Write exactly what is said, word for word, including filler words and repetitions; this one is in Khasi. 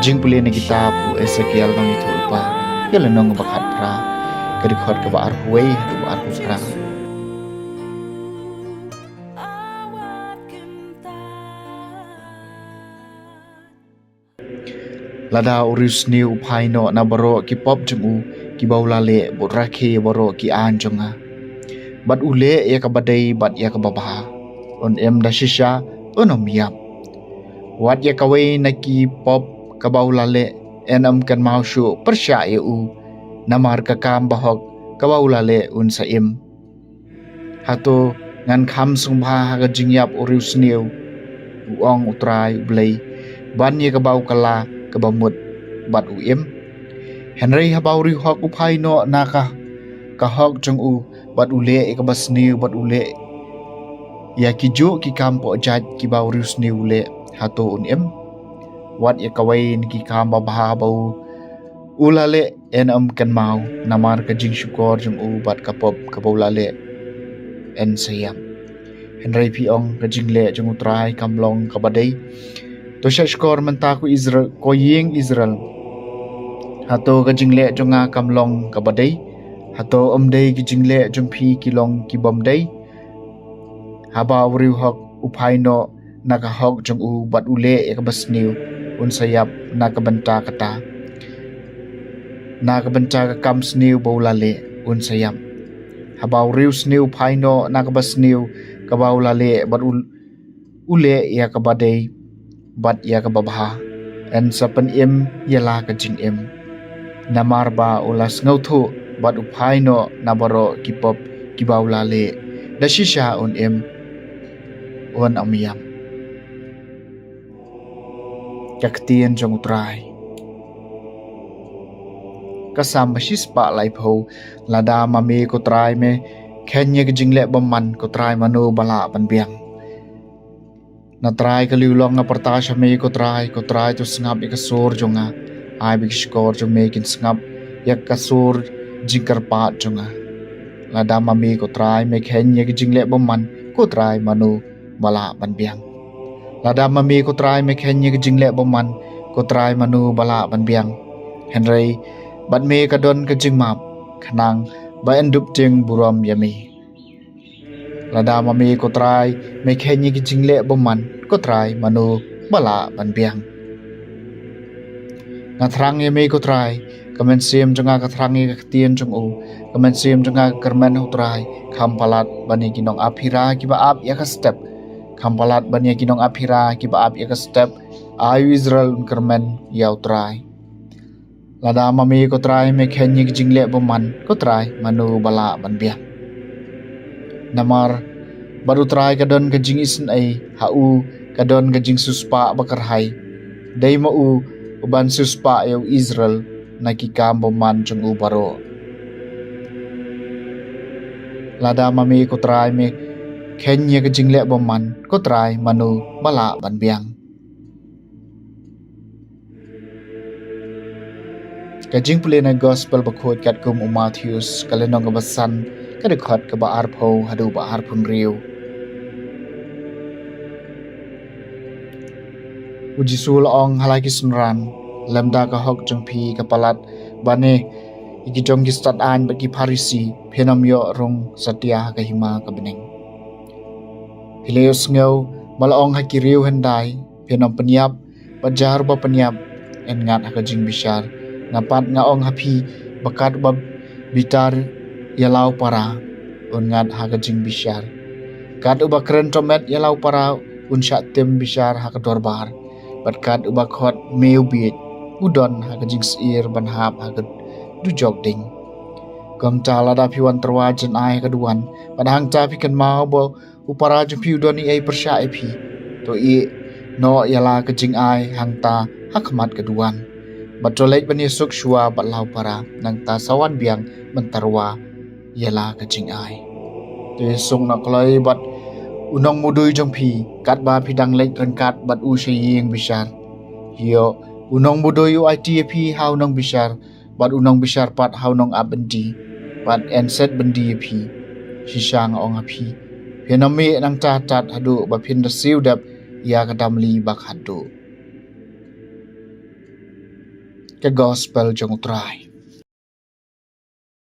Jingpule na kitab u Esekiel nongïathuhlypa, ka lynnong ba khatphra, ka dkhot kaba arphew wei haduh ba arphew phra. Lada u riewsniew u phai noh na baroh ki pop jong u kiba u la leh, bad u rakhe ïa baroh ki aiñ jong nga, bad u leh ïa kaba dei bad ïa kaba bha, un im da shisha, un ym ïap. Wat ïa kawei na ki pop kaba u la leh yn ym kynmaw shuh pyrshah ïa u, namar ka kam bahok kaba u la leh un sa im. Hato ngan kham sngewbha ha ka jingïap u riewsniew, u ong U Trai U Blei, ban ïa kaba u kylla kaba mut bad u im? Hynrei haba u riewhok u phai noh na ka, ka hok jong u, bad u leh ïa kaba sniew, bad u leh ïa kijuh ki kam pohjait kiba u riewsniew u leh, hato un im? Wat ïa kawei na ki kam babha ba u, u la leh yn ym kynmaw, namar ka jingshukor jong u bad ka pop kaba u la leh yn sa ïap. Hynrei phi ong, ka jingleh jong U Trai kam long kaba dei. To shah shkor mynta, ko Israel, ko ïing Israel. Hato ka jingleh jong nga kam long kaba dei? Hato ym dei ki jingleh jong phi ki long ki bym dei? Haba u riewhok u phai noh na ka hok jong u, bad u leh ïa kaba sniew, un sa ïap na ka bynta kata, na ka bynta ka kam sniew ba u la leh, un sa ïap. Haba u riewsniew u phai noh na kaba sniew kaba u la leh, bad u, u leh ïa kaba dei bad ïa kaba bha, yn sa pynim ïa la ka jingim. Namar ba u la sngewthuh bad u phai noh na baroh ki pop kiba u la leh, da shisha un im, un ym ïap. Ka ktien jong U Trai. Ka Salm ba shispah laiphew. Lada ma me, ko Trai, me kheiñ ïa ka jingleh bymman, ko Trai, mano ba lah ban biang? Na Trai ka liewlong nga pyrta sha me, ko Trai, ko Trai, to sngap ïa ka sur jong nga. Ai ba ki shkor jong me kin sngap ïa ka sur jingkyrpad jong nga. Lada ma me, ko Trai, me kheiñ ïa ka jingleh bymman, ko Trai, mano ba lah ban biang? Lada ma me, ko Trai, me kheiñ ïa ka jingleh bymman, ko Trai, mano ba lah ban biang? Hynrei bad me ka don ka jingmap, khnang ba yn dup tieng burom ïa me. Lada ma me, ko Trai, me kheiñ ïa ka jingleh bymman, ko Trai, mano ba lah ban biang? Nga thrang ïa me, ko Trai, ka mynsiem jong nga ka thrang ïa ka ktien jong u. Ka mynsiem jong nga ka kyrmen ha U Trai. Kham palat ban ïa ki nongap hira kiba ap ïa ka step. Kham palat ban ïa ki nongap hira kiba ap ïa ka step. Ai u Israel un kyrmen ïa U Trai. Lada ma me, ko Trai, me kheiñ ïa ka jingleh bymman, ko Trai, mano ba lah ban biang? Namar bad U Trai ka don ka jingisynei, ha u ka don ka jingsiewspah ba kyrhai. Dei ma u uban siewspah ïa u Israel na ki kam bymman jong u baroh. Lada ma me, ko Trai, me kheiñ ïa ka jingleh bymman, ko Trai, mano ba lah ban biang? Ka jingpule na gospel bakhuid katkum u Mathaios, ka lynnong kaba san, ka dkhot kaba arphew haduh ba arphew hynriew. U Jisu u la ong ha la ki synran, lymda ka hok jong phi ka palat ban ïa ki jong ki stad aiñ bad ki Pharisi, phin ym ïoh rung satia ha ka hima ka bneng. Phi la ïohsngew ba la ong ha ki riew hyndai, phin ym pynïap, bad jar uba pynïap yn ngat ha ka jingbishar. Nga pat nga ong ha phi, ba kat uba bitar ïa la u para un ngat ha ka jingbishar. Kat uba kren tymmen ïa la u para un shah tim bishar ha ka dorbar. Bad kat uba khot me u bieit u don ha ka jingsyier ban hap ha ka dujok ding. Kumta lada phi wan tyrwa jan ai ha ka duwan, bad hangta phi kynmaw ba u para jong phi u don ei ei pyrshah ïa phi, to ïeh noh ïa la ka jingai hangta ha khmat ka duwan, bad to leit ban ïasuk shuwa bad la u para, nangta sa wan biang ban tyrwa ïa la ka jingai. To ïasuk noh kloi bad u nongmudui jong phi katba phi dang leit ryngkat bad u sha ïing bishar. Ïoh, u nongmudui u aiti ïa phi ha u nongbishar, bad u nongbishar pat ha u nongap byndi, bad yn set byndi ïa phi. Shisha nga ong ha phi, phin ym mih nangta tad haduh ba phin da siew dep ïa ka damli ba khatduh. Ka Gospel jong U Trai.